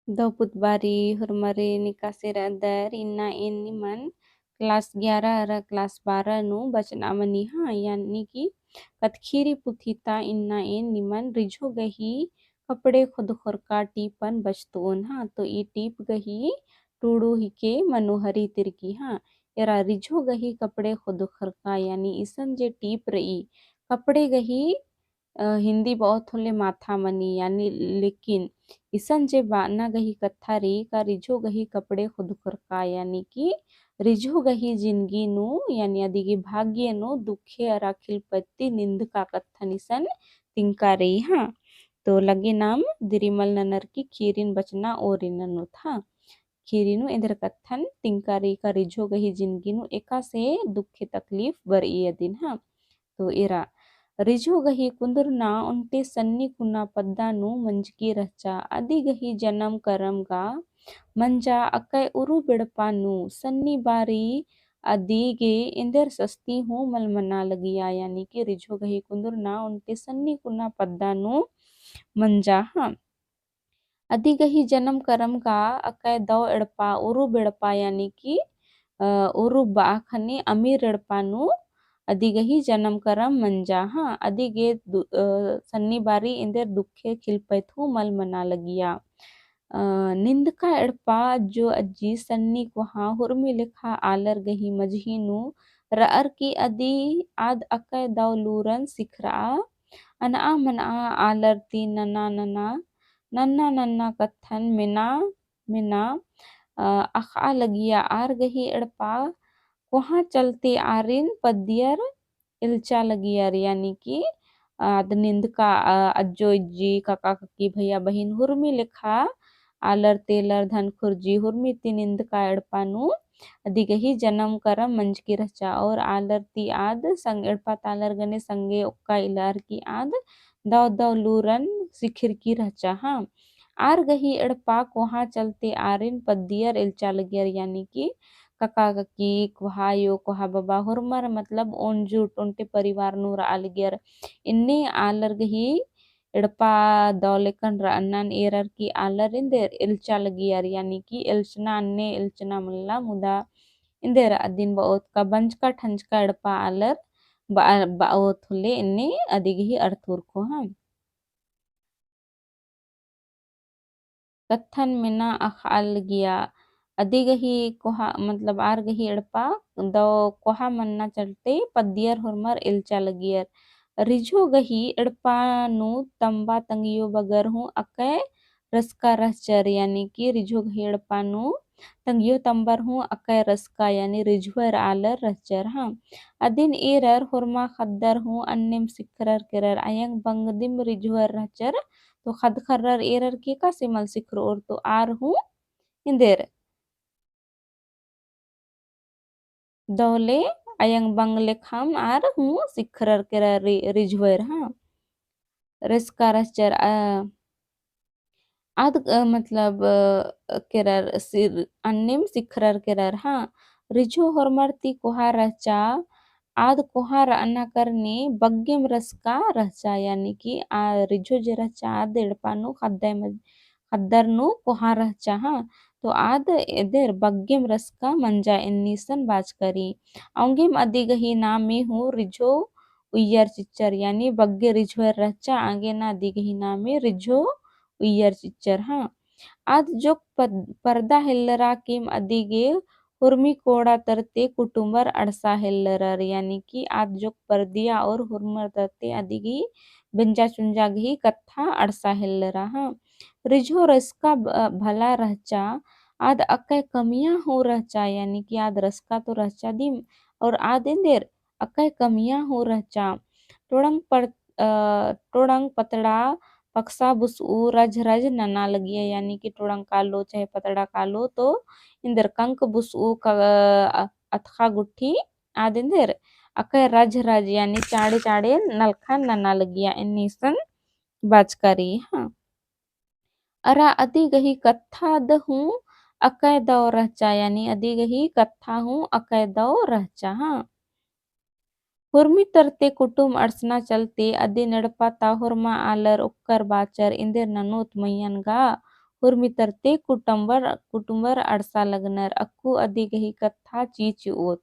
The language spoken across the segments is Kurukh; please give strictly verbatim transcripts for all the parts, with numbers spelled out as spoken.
दव पुत बारी होरमारिन एकासे रअदर, इन्ना एन निमन class ग्यारह अरा class बारह नू बचना मनी हाँ, यानी कि कत्थखीरी पुथी ता इन्ना एन निमन रिझो गही कपड़े खुदखोरका टीपन बचतओन हाँ। तो ई टीप गही टूड़ू हिके मनोहरी तिर्की हाँ। एरा रिझो गही कपड़े खुदखोरका यानी इसन जे टीप रई, कपड़े गही अ, हिन्दी बओत होले माथा मनी, यानी लेकिन इसन जे बअना गही कत्था रई का रिझो गही कपड़े खुदखोरका, यानी कि रिझो गही जिनगी नू, यानी अदिगे भाग्य नू दुखे अरा खिलपत्ती निंदका कत्थन इसन तिंका रई हाँ। तो लगे नाम दिरिमल ननर की खीरिन बचना ओरिन ननोत हाँ। खीरी नू एन्देर कत्थन तिंका रई का रिझो गही जिनगी नू एकासे दुखे तकलीफ बरई अदिन हाँ। तो एरा, रिझो गही कुन्दुरना ओन्टे सन्नी कुना पद्दा नू मंजकी रहचा। अदी गही जनम करम गा मंजा अकय उरुब एड़पा नू सन्नी बारी अदी गे एन्देर सस्ती हूँ मल मना लगिया, यानी कि रिझो गही कुन्दुरना ओन्टे सन्नी कुना पद्दा नू मंजा हाँ। अदी गही जनम करम गा अकय दव एड़पा, उरुब एड़पा, यानी कि, अ, उरुब बआ खने अमीर एड़पा नू अदी गही जनम करम मंजा हाँ। अदी गे दु-, अ, सन्नी बारी एन्देर दुखे खिलपैत हूँ मल मना लगिया। अ, निंदका एड़पा अज्जो अज्जी सन्नी कोहाँ हुरमी लेखा आलर गही मझी नू रअर की अदी आद अकय दव लूरन सिखरआ। अनआ मनआ आलर ती नना नना नन्ना नन्ना कत्थन मेना, मेना, अ, अख़आ लगिया। आर गही एड़पा कोहाँ चलते आरिन पद्दियर एल्चा लगियर, यानी कि, अ, आद निंदका, अ, अज्जो इज्जी, काका कक्की, भैया बहिन, हुरमी लेखा आलर तेलर धन खुर्जी, हुरमी ती निंदका एड़पा नू अदी गही जनम करम मंजकी रहचा और आलर ती आद संग एड़पा ता आलर गने संगे ओक्का इलार की आद दव दव लूरन सिखिरकी रहचा हाँ। आर गही एड़पा कोहाँ चलते आरिन पद्दियर एल्चा लगियर, यानी कि कका ककी, कोहा आयो, कोहा बबा, होरमर मतलब ओन जुट ओन्टे परिवार नू रआ लगियर। इन्ने आलर गही एड़पा दव लेकन रअनन एरर की आलर एन्देर एल्चा लगियर, यानी कि एल्चना अन्ने एल्चना मल्ला मुदा एन्देर अदिन बओत का बंजका ठंजका एड़पा आलर बआ-, बओत होले एन्ने अदी गही अर्थुरखो हाँ। कत्थन मेना अख़आ लगिया। अदी गही कोहा, मतलब आर गही एड़पा दव कोहा मन्ना चलते पद्दियर होरमर एल्चा लगियर। रिझो गही एड़पा नू तम्बा तंगियो बगर हूँ अकय रसका रहचर, यानी कि रिझो गही एड़पा नू तंगियो तम्बर हूँ अकय रसका, यानी रिझुअर आलर रहचर हाँ। अदिन एरर होरमा ख़द्दर हूँ अन्नेम सिखरर केरर, अयंग बंग दिम रिझुअर रहचर, तो ख़द्द ख़र्रर एरर की एकासे मल सिखरओर, तो आर हूँ एन्देर दव ले अयंग बंग लेखाम आर हूँ सिखरर केरर रि-, रिझुअर हाँ। रसका रहचर, अ, आद, अ, मतलब, अ, केरर सिर-, अन्नेम सिखरर केरर हाँ। रिझो होरमर ती कोहा रहचा, आद कोहा रअना करने बग्गेम रसका रहचा, यानी कि आ रिझो जे रहचा आद एड़पा नू ख़द्दय मज-, ख़द्दर नू कोहा रहचा हाँ। तो आद एन्देर बग्गेम रसका मंजा एन्ने इसन बाचका रई। औंगेम अदी गही नामे हूँ रिझो उइयर चिच्चर, यानी बग्गे रिझोर रहचा, आंगे ना अदी गही नामे रिझो उइयर चिच्चर हाँ। आद जोक पद-, परदा हेल्लरा किम अदी गे हुरमी कोड़ा तरते कुटुम्बर अंड़सा हेल्लरर, यानी कि आद जोक परदिया और हुरमर तरते अदी गही बेंजा चुंजा गही कत्था अंड़सा हेल्लरा हाँ। रिझो रसका ब-, भला रहचा, आद अकय कमिया हूँ रहचा, यानी कि आद रसका तो रहचा दिम, और आद एन्देर अकय कमिया हूँ रहचा। टोड़ंग पर-, अ, टोड़ंग पतड़ा पकसा बुसऊ रझ रझ नना लगिया, यानी कि टोड़ंग कालो चाहे पतड़ा कालो तो एन्देर कंक बुसऊ क-, अ, अतखा गुट्ठी आद एन्देर अकय रझ रझ, यानी चाड़े चाड़े नलखन नना लगिया, एन्ने इसन बाचका रई हाँ। अरा अदी गही कत्था द हूँ अकय दव रहचा, यानी अदी गही कत्था हूँ अकय दव रहचा हाँ। हुरमी तरते कुटुम अंड़सना चलते अदिन एड़पा ता होरमा आलर ओक्कर बाचर एन्देर ननोत मइय्याँ गा हुरमी तरती कुटुम्बर, कुटुम्बर अंड़सा लगनर। अक्कु अदी गही कत्था चि'ओत,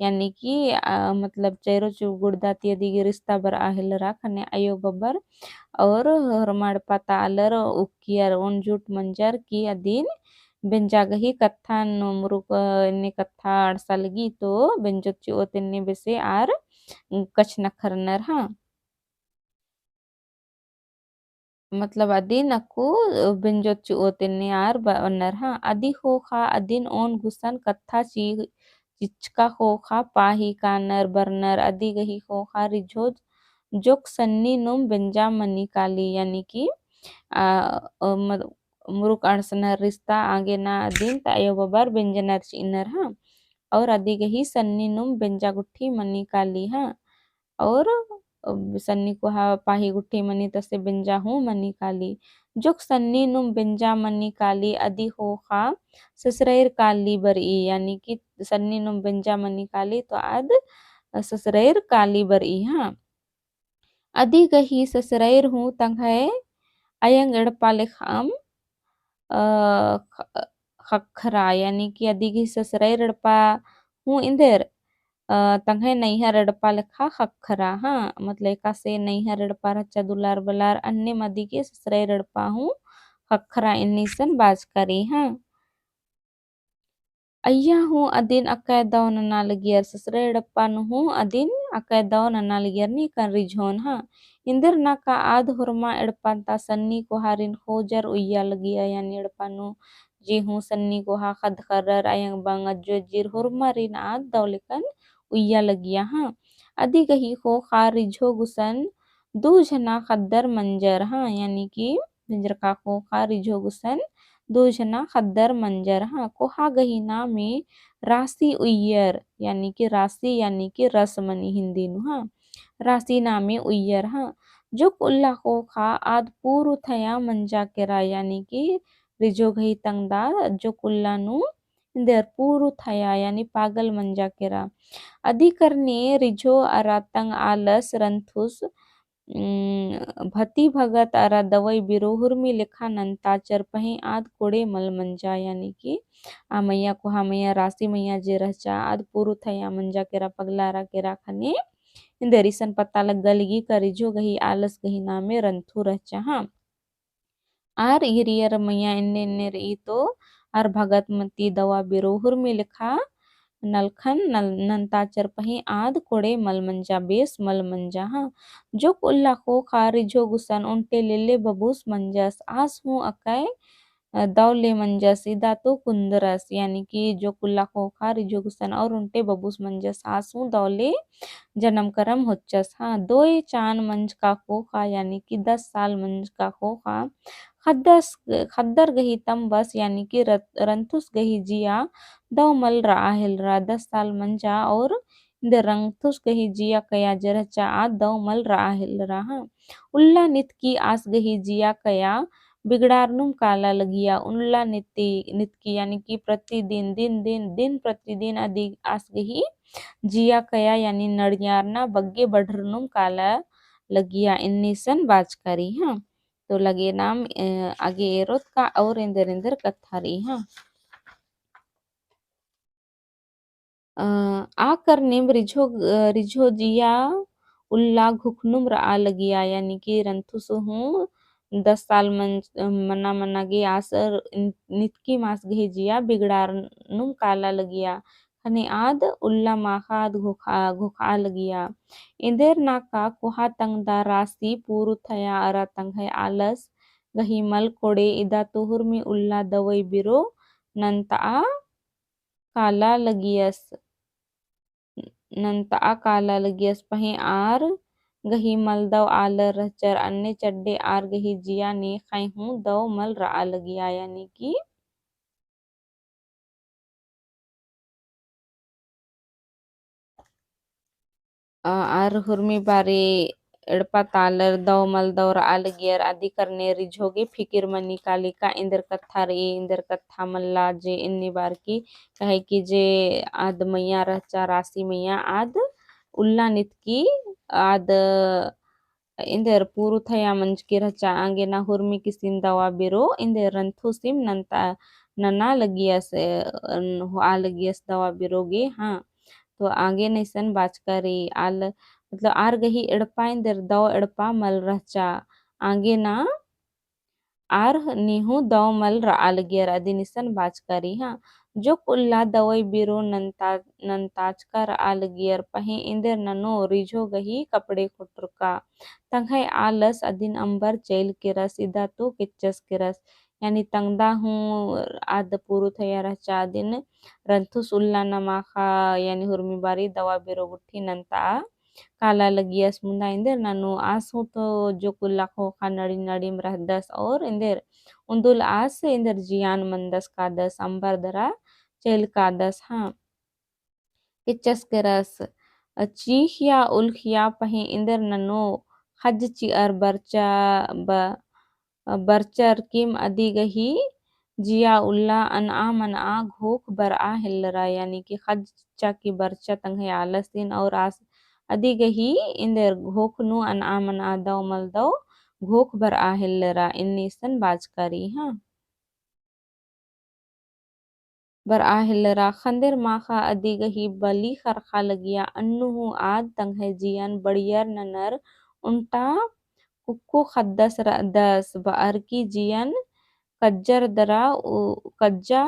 यानी कि, अ, मतलब चैरो चुगुड़दा ती अदी गही रिस्ता बर'आ हेलरा ख़ने अयो बबर और होरमा एड़पा ता आलर उक्कियर ओन जुट मंजर कि अदिन बेंजा गही कत्था नू मुरुक, अ, एन्ने कत्था अंड़सा लगी तो बेंजोत चि'ओत एन्ने बेसे आर कछनखरनर, हाँ। मतलब अदिन अक्कु बेंजोत चि'ओत एन्ने आर ब'अनर, हाँ। अदी ख़ोख़ा अदिन ओन गुसन कत्था चि-, चिच्चका ख़ोख़ा पाही कानर बरनर। अदी गही ख़ोख़ा रिझो जोक सन्नी नुम बेंजा मनी काली, यानी कि, आ, अ, म-, मुरुक अंड़सनर रिस्ता आगे ना अदिन ता अयो बबर बेंजनर चि'अनर, हाँ। और अदी गही सन्नी नुम बेंजा गुट्ठी मनी काली, हाँ। और, अ, सन्नी कोहा पाही गुट्ठी मनी तसे बेंजा हूँ मनी काली। जोक सन्नी नुम बेंजा मनी काली अदी ख़ोख़ा ससरैर काली बर'ई, यानी कि सन्नी नुम बेंजा मनी काली तो आद ससरैर काली बर'ई, हाँ। अदी गही ससरैर हूँ तंग्है अयंग एड़पा लेखाम, अ, ख-, ख़क्खरा, यानी कि अदी गही ससरैर एड़पा हूँ एन्देर, अ, तंग्है नैहर एड़पा लेखा ख़क्खरा, हाँ, मतलब एकासे नैहर एड़पा रहचा दुलार बलार अन्नेम अदी गही ससरैर एड़पा हूँ ख़क्खरा एन्ने इसन बाचका र'ई, हाँ। अइय्या हूँ अदिन अकय दौ नना लगियर, ससरैर एड़पा नू हूँ अदिन अकय दौ नना लगियर नीकन रिझोन, हाँ। एन्देर नाका आद होरमा एड़पा ता सन्नी कोहारिन ख़ोजर उइय्या लगिया, यानी एड़पा नू जे हूँ सन्नी कोहा ख़द्द ख़र्रर अयंग बंग अज्जो अज्जिर होरमारिन आद दौ लेकन उइय्या लगिया, हाँ। अदी गही ख़ोख़ा रिझो गुसन दू झना ख़द्दर मंजर, हाँ, यानी कि बेंजरका ख़ोख़ा रिझो गुसन दू झना ख़द्दर मंजर, हाँ। कोहा गही नामे रासी उइयर, यानी कि रासी, यानी कि रस मनी हिन्दी नू, हाँ। रासी नामे उइयर, हाँ। जोक उल्ला ख़ोख़ा आद पूरु थया मंजा केरा, यानी कि रिझो गही तंगदा जोक उल्ला नू एन्देर पूरु थया, यानी पागल मंजा केरा। अदी करने रिझो अरा तंग आलस रंथुस उम, भती भगत अरा दवई बिरो हुरमी लेखा नन्ताचर पहें आद कोड़े मल मंजा, यानी कि आ मइया कोहा मइया रासी मइया जे रहचा आद पूरु थया मंजा केरा पगला रा केरा ख़ने एन्देर इसन पता लग्गा लगी का रिझो गही आलस गही नामे रंथु रहचा, हाँ। आर ईरियर मइया एन्ने एन्ने र'ई तो आर भगत मती दवा बिरो हुरमी लेखा नलखन नल-, नन्ताचर पहें आद कोड़े मल मंजा, बेस मल मंजा, हाँ। जोक उल्ला ख़ोख़ा रिझो गुसन ओन्टे लेले बबुस मंजस, आस हूँ अकय, अ, दौ ले मंजस, इदा तो कुन्दरस, यानी कि जोक उल्ला ख़ोख़ा रिझो गुसन और ओन्टे बबुस मंजस, आस हूँ दौ ले जनम करम होच्चस, हाँ। दोय चान मंजका ख़ोख़ा, यानी कि दस साल मंजका ख़ोख़ा, ख़द्दस, ख़द्दर गही तम्बस, यानी कि रत-, रंथुस गही जिया दौ मल र'आ हेलरा, दस साल मंजा और एन्देर रंथुस गही जिया कया जे रहचा आद दौ मल र'आ हेलरा, हाँ। उल्ला नितकी आस गही जिया कया बिगड़ारनुम काला लगिया, उल्ला निती-, नितकी, यानी कि प्रतिदिन, दिन, दिन, दिन प्रतिदिन अदी आस गही जिया कया, यानी नड़ियारना बग्गे बढ़रनुम काला लगिया, एन्ने इसन बाचका र'ई, हाँ। तो लगे नाम, अ, आगे एरोत का और एन्देर एन्देर कत्था र'ई, हाँ। अ, आ करनेम रिझो, अ, रिझो जिया उल्ला घुखनुम र'आ लगिया, यानी कि रंथुस हूँ दस साल मन, मना मना गे आस अर नितकीम आस गही जिया बिगड़ारनुम काला लगिया। ख़ने आद उल्ला माख़ा आद घोखा, घोखा लगिया। एन्देर नाका कोहा तंगदा रासी पूरु थया अरा तंग्है आलस गही मल कोड़े इदा तो हुरमी उल्ला दवई बिरो नन्त'आ काला लगियस, नन्त'आ काला लगियस। पहें आर गही मल दव आलर रहचर, अन्ने चड्डे आर गही जिया ने ख़ैं हूँ दव मल र'आ लगिया, यानी कि अ, आर हुरमी बारी एड़पा ता आलर दव मल दव र'आ लगियर, अदी करने रिझो गे फिकिर मनी काली का एन्देर कत्था र'ई, एन्देर कत्था मल्ला जे एन्ने बार की, कहे कि जे आद मइया रहचा रासी मइया आद उल्ला नितकी आद एन्देर पुरुथया मंजकी रहचा, आंगे ना हुरमी किसिम दवा बिरो एन्देर रंथुसिम नन्ता, नना लगियस, अ, होआ लगियस दवा बिरो गे, हाँ। तो आंगे ना इसन बाचका रई, आल, मतलब आर गही एड़पा एन्देर दव एड़पा मल रहचा, आंगे ना आर निहू दव मल रआ लगियर अदिन इसन बाचका रई, हाँ। जोक उल्ला दवई बिरो नन्ता, नन्ताचका रआ लगियर पहें एन्देर ननो रिझो गही कपड़े खुटरका। तंग्है आलस अदिन अम्बर चइल केरस, इदा तो केच्चस केरस। यानी तंगदा हूँ आद पुरुथया रहचा अदिन रंथुस उल्ला ना माखा, यानी हुरमी बारी दवा बिरो गुट्ठी नन्ता काला लगियस। मुन्दा एन्देर ननो आस हूँ तो जोक उल्ला ख़ोख़ा नड़ी नड़ीम रहदस और एन्देर उन्दुल आस एन्देर जियान मन्दस कादस, अम्बर दरा चइल कादस, हाँ। केच्चस केरस, अ, चींख़ या उल्ख़ या पहें एन्देर ननो ख़ज्ज चिअर बरचा, ब-, अ, बरचर किम अदी गही जिया उल्ला अनआ मनआ घोख बरआ हेल्लरा, यानी कि ख़ज्ज चिच्चा की बरचा तंग्है आलसिन और आस अदी गही एन्देर घोख नू अनआ मनआ दव मल दव घोख बरआ हेल्लरा, एन्ने इसन बाचका रई, हाँ। बरआ हेल्लरा। ख़न्देर माख़ा अदी गही बली ख़रख़ा लगिया, अन्नु हूँ आद तंग्है जियन बड़ियर ननर उन्टा कुक्कु ख़द्दस रअदस, बअर की जियन कज्जर दरा उ-, कज्जा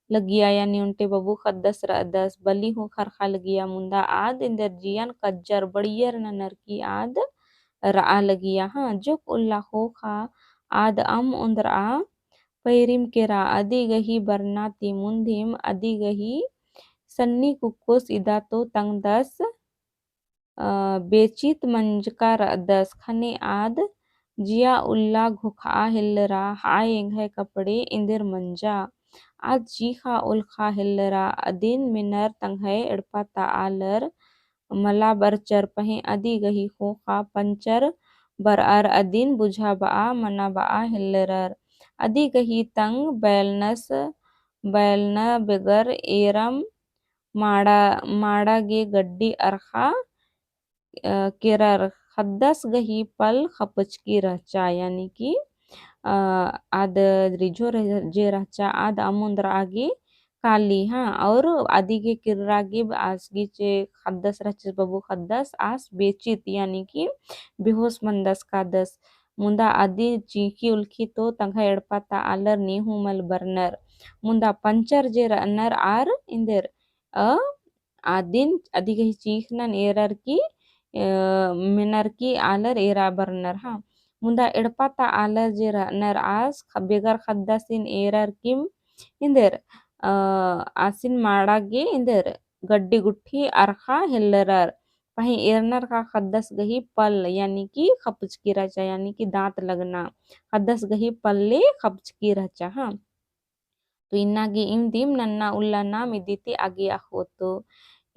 लगिया, यानी उन्टे बबु ख़द्दस रअदस। बली हूँ ख़रख़ा लगिया, मुन्दा आद एन्देर जियन कज्जर बड़ियर ननर की आद रआ लगिया, हाँ। जोक उल्ला ख़ोख़ा आद अम्म ओन्द्रआ पैरिम केरा, अदी गही बरना ती मुन्धिम अदी गही सन्नी कुक्कोस इदा तो तंगदस, अ, बेचित मंजका रअदस। ख़ने आद जिया उल्ला घोखआ हेल्लरा, हाय एंग्है कपड़े एन्देर मंजा। आद चीख़ा उल्ख़ा हेल्लरा, अदिन मेनर तंग्है एड़पा ता आलर मला बरचर पहें अदी गही ख़ोख़ा पंचर बरअर अदिन बुझाबआ मनाबआ हेल्लरर। अदी गही तंग बैलनस, बैलना बेगर एरम माड़ा, माड़ा गे गड्डी अरख़ा, अ, केरर। ख़द्दस गही पल ख़पचकी रहचा, यानी कि, अ, आद रिझो रह-, जे रहचा आद अम्म ओन्द्रआ गे काली, हाँ, और अदी गे किर्रा गे आस गे जे ख़द्दस रहचस बबु ख़द्दस आस बेचित, यानी कि बेहोस मन्दस कादस। मुन्दा अदी चींख़ी उल्ख़ी तो तंग्है एड़पा ता आलर नीहू मल बरनर। मुन्दा पंचर जे रअनर आर एन्देर, अ, अदिन अदी गही चींख़नन एरर की, अ, मेनर की आलर एरा बरनर, हाँ। मुन्दा एड़पा ता आलर जे रअनर आस ख-, बेगर ख़द्दसिन एरर किम एन्देर, अ, आसिन माड़ा गे एन्देर गड्डी गुट्ठी अरख़ा हेल्लरर। पहें एरनर का ख़द्दस गही पल, यानी कि ख़पचकी रहचा, यानी कि दाँत लगना। ख़द्दस गही पल ले ख़पचकी रहचा, हाँ। तो इन्ना गे इम दिम नन्ना उल्ला नाम इदी ती आगे अख़ोत।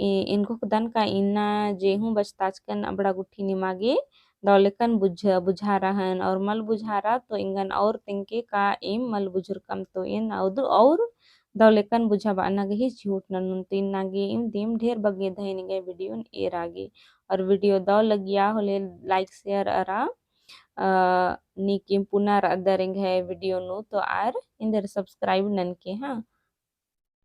ए-, एन घोखदन का इन्ना जे हूँ बचताचकन अबड़ा गुट्ठी निमा गे दव लेकन बुझ-, बुझारआ हन और मल बुझारआ तो एंगन और तेंगके का इम मल बुझुरकम तो एन अउदु और दव लेकन बुझाबअना गही चिहुट ननुन। तो इन्ना गे इम दिम ढेर बग्गे धइन एंग्है video न एरा गे। और video दव लगिया होले like share अरा, अ, नीकिम पुना रअदर एंग्है video नू तो आर एन्देर subscribe ननके, हाँ।